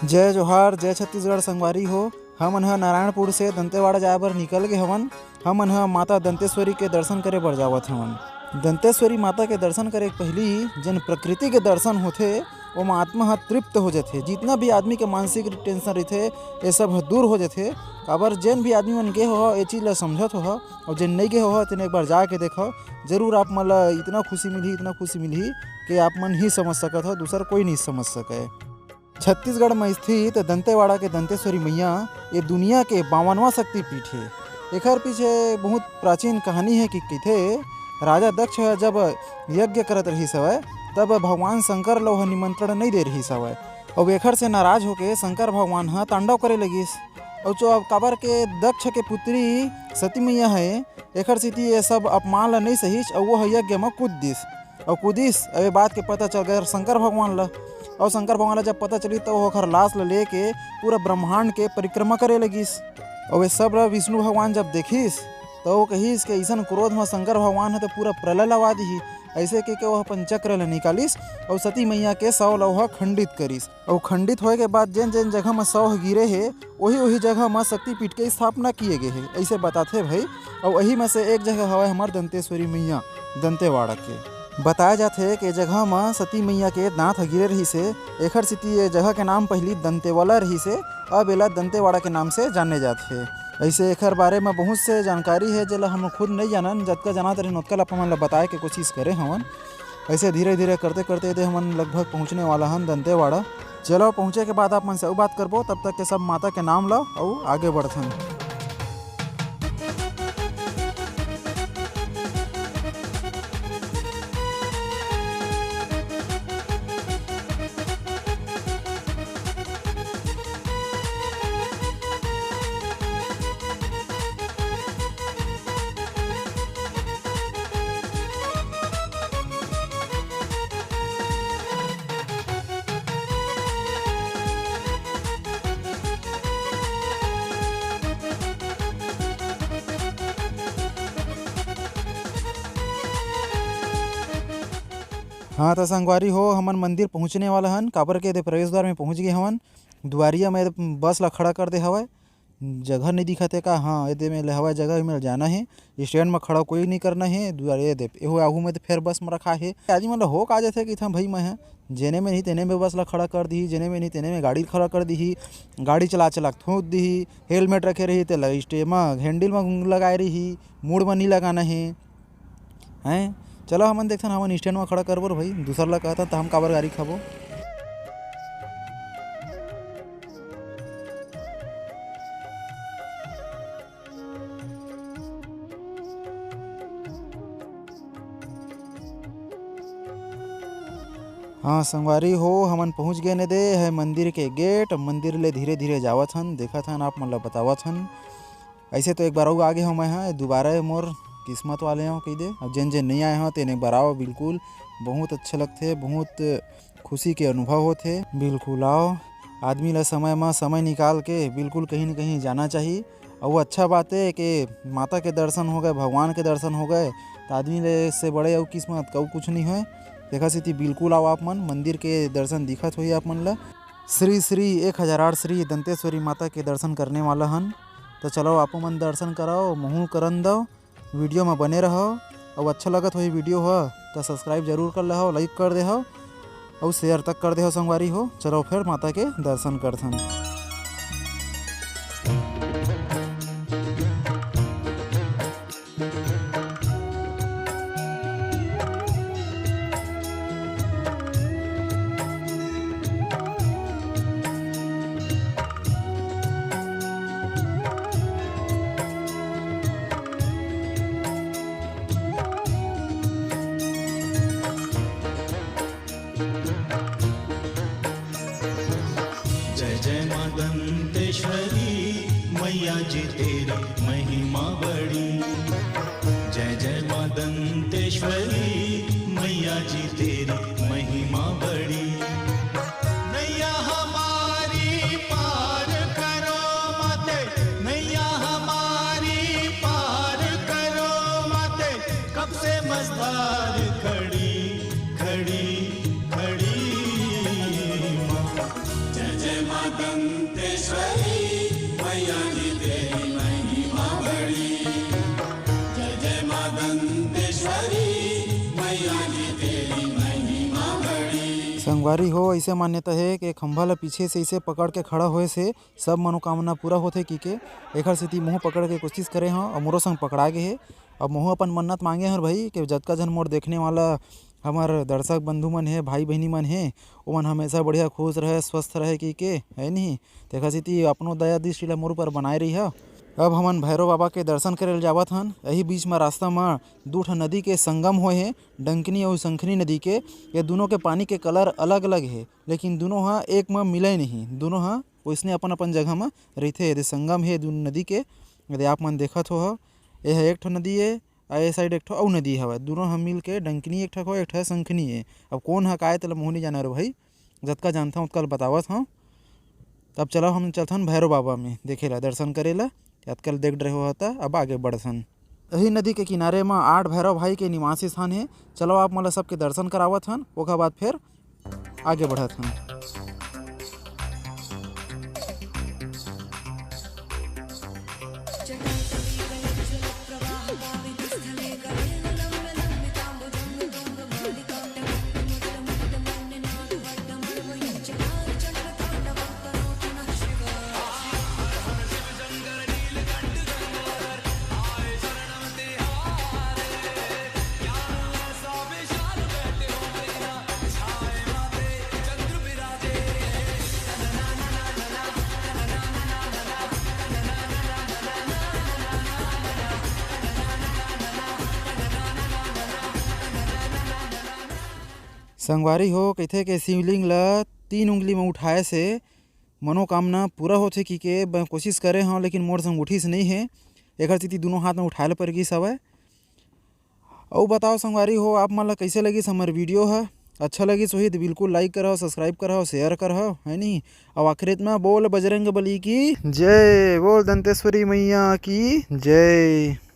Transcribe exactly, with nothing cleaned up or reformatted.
जय जोहार, जय छत्तीसगढ़ संगवारी हो। हमन ह नारायणपुर से दंतेवाड़ा जाए बर निकल गे हवन। हमन ह माता दंतेश्वरी के दर्शन करे बर जावत हवन। दंतेश्वरी माता के दर्शन करे के पहिली जेन प्रकृति के दर्शन होथे, ओमा आत्मा ह तृप्त हो जथे। जितना भी आदमी के मानसिक टेंशन रहिथे, ये सब ह दूर हो जथे। काबर जेन भी आदमी मन गे हो, ये चीज ल समझत हो, अउ जेन नइ गे हो, तेन एक बार जाके देखो, जरूर आप मन ल इतना खुशी मिलही, इतना खुशी मिलही कि आप मन ही समझ सकत हो, दूसर कोई नहीं समझ सके। छत्तीसगढ़ म स्थित दंतेवाड़ा के दंतेश्वरी मैया ये दुनिया के बावनवां शक्तिपीठ हे। एखर पीछे बहुत प्राचीन कहानी हे कि कहिथे, राजा दक्ष ह जब यज्ञ करत रहिस हवय, तब भगवान शंकर ल ओह निमंत्रण नइ दे रहिस हवय। अउ एखर से नाराज होके शंकर भगवान ह तांडव करे लगिस। अउ जो अब काबर के दक्ष के पुत्री सती मैया हे, एखर सेती ये सब अपमान ल नइ सहिस अउ वो ह यज्ञ म कूद दिस। अउ कूदिस, अब ये बात के पता चल गए शंकर भगवान ल। अउ शंकर भगवान ल जब पता चली, त वो ओखर लाश ल लेके पूरा ब्रह्मांड के परिक्रमा करे लगिस। अउ ये सब ल विष्णु भगवान जब देखिस, त वो कहिस कि अइसन क्रोध म शंकर भगवान ह त पूरा प्रलय लवा दिही। अइसे कहिके वो अपन चक्र ल निकालिस अउ सती मैया के शव ल ओह खंडित करिस। अउ खंडित होए के बाद जेन जेन जगह म शव ह गिरे हे, ओही ओही जगह म शक्तिपीठ के स्थापना किए गे हे, अइसे बताथे भाई। अउ एही म से एक जगह हवय हमर दंतेश्वरी मैया, दंतेवाड़ा के। बताया जाथे कि ए जगह म सती मैया के दांत ह गिरे रहिस हे, एखर सेती ए जगह के नाम पहिली दंतेवाला रहिस हे, अब एला दंतेवाड़ा के नाम से जाने जाथे। अइसे एखर बारे म बहुत से जानकारी हे, जेला हम खुद नइ जानन, जतका जानत रहिन ओतका ल आप मन ल बताए के कोशिश करे हवन। अइसे धीरे-धीरे करते-करते एदे हमन लगभग पहुँचने वाला हन दंतेवाड़ा। चलो, पहुँचे के बाद आप मन से अउ बात करबो, तब तक के सब माता के नाम लो अउ आगे बढ़थन। हाँ, त संगवारी हो, हमन मंदिर पहुँचने वाला हन, काबर के एदे प्रवेश द्वार में पहुँच गे हवन। दुआरिया में बस ला खड़ा कर दे हवय। जगह नइ दिखत हे का? हाँ, एदे में ले हवय जगह, एमे जाना हे। स्टैंड म खड़ा कोई नइ करना हे। दुआरे एदे, एहू आगू में तो फेर बस म रखा हे। आदमी मन ल हो का जाथे कि इथां भई मैं ह, जेने में नहीं तेने में बस ला खड़ा कर दिही, जेने में नहीं तेने में गाड़ी खड़ा कर दिही, गाड़ी चला चला के थूक दिही, हेलमेट रखे रही तेला स्टे-, म हैंडल म लगाए रही, मुड़ म नइ लगाना हे। हैं? चलो हमन देखथन, हमन स्टैंड म खड़ा करबो रे भाई, दूसर ला कहथन त हम काबर गारी खाबो? हाँ संगवारी हो, हमन पहुँच गेन एदे, है मंदिर के गेट। मंदिर ले धीरे-धीरे जावत हन, देखत हन, आप मन ला बतावत हन। अइसे तो एक बार अउ आगे हंव मैं ह, दुबारा मोर किस्मत वाले हंव कहि दे। अब जेन जेन नइ आए हंव, तेन एक बार आओ, बिल्कुल बहुत अच्छा लगथे, बहुत खुशी के अनुभव होथे। बिल्कुल आओ, आदमी ला समय म समय निकाल के बिल्कुल कहीं न कहीं जाना चाही। अउ अच्छा बात ए के माता के दर्शन हो गए, भगवान के दर्शन हो गए, त आदमी ले से बड़े अउ किस्मत के अउ कुछ नइ होय। तेखर सेती बिल्कुल आओ आप मन, मंदिर के दर्शन दिखत होही आप मन ला। श्री श्री एक हजार आठ श्री दंतेश्वरी माता के दर्शन करने वाला हन, त चलो आपो मन दर्शन कराओ, महू करन दव। वीडियो म बने रहो, अउ अच्छा लगत होही वीडियो ह त सब्सक्राइब जरूर कर लेहो, लाइक कर देहो, अउ शेयर तक कर देहो संगवारी हो। चलो फिर माता के दर्शन करथन। जय जय माँ दंतेश्वरी, मैया जी तेरी महिमा बड़ी। जय जय माँ दंतेश्वरी, मैया जी तेरी महिमा बड़ी। नैया हमारी पार करो माते, नैया हमारी पार करो माते, कब से मझधार खड़ी, खड़ी, खड़ी माँ। जय जय माँ दंतेश्वरी मैया जी तेरी महिमा बड़ी। जय जय माँ दंतेश्वरी मैया जी तेरी महिमा बड़ी। संगवारी हो, ऐसे मान्यता हे कि खंभा ला पीछे से ऐसे पकड़ के खड़ा होए से सब मनोकामना पूरा होथे कहिके। एखर सेती मुँह पकड़ के कोशिश करे हव, अउ मोरो संग पकड़ा गे हे। अब महू अपन मन्नत मांगे हन भाई कि जतका झन मोर देखने वाला हमर दर्शक बंधु मन हे, भाई बहिनी मन हे, ओमन हमेशा बढ़िया खुश रहे, स्वस्थ रहे कहिके, है नहीं? तेखर सेती अपनो दया दृष्टि ला मोर ऊपर बनाए रही ह। अब हमन भैरव बाबा के दर्शन करे ल जावत हन। यही बीच म रास्ता म दू ठन नदी के संगम होए हे, डंकनी अउ शंखनी नदी के। ये दोनों के पानी के कलर अलग-अलग हे, लेकिन दोनों ह एक म मिले नहीं, दोनों ह ओइसने अपन-अपन जगह म रहिथे। एदे संगम हे दूनों नदी के, एदे आप मन देखत हो ह, ए ह एक ठो नदी ए, अउ ए साइड एक ठो अउ नदी हवय। दूनों ह मिल के डंकनी एक ठक हो, एक ठो शंखनी ए। अब कोन ह काय, तेला मोहू नइ जानव रे भाई, जतका जानथव ओतका ल बतावत हव। तब चलो हम चलथन भैरव बाबा में देखे ला, दर्शन करे ला। अतका ल देख डरे हो ह त अब आगे बढ़थन। यही नदी के किनारे म आठ भैरव भाई के निवास स्थान हे। चलो आप मन ला सबके दर्शन करावत हन, ओकर बाद फिर आगे बढ़त हन। संगवारी हो, कहिथे के शिवलिंग ल तीन उंगली म उठाए से मनोकामना पूरा होथे कहिके मैं कोशिश करे हव, लेकिन मोर संग उठिस नइ हे। एखर सेती दूनों हाथ म उठाए ल पर गिस हवय। अउ बताओ संगवारी हो, आप मन ल कइसे लगिस हमर वीडियो ह? अच्छा लगिस होही त बिल्कुल like करव, subscribe करव, share करव, है नी? अउ आखिरी म बोल बजरंग बली की जय, बोल दंतेश्वरी मैया की जय।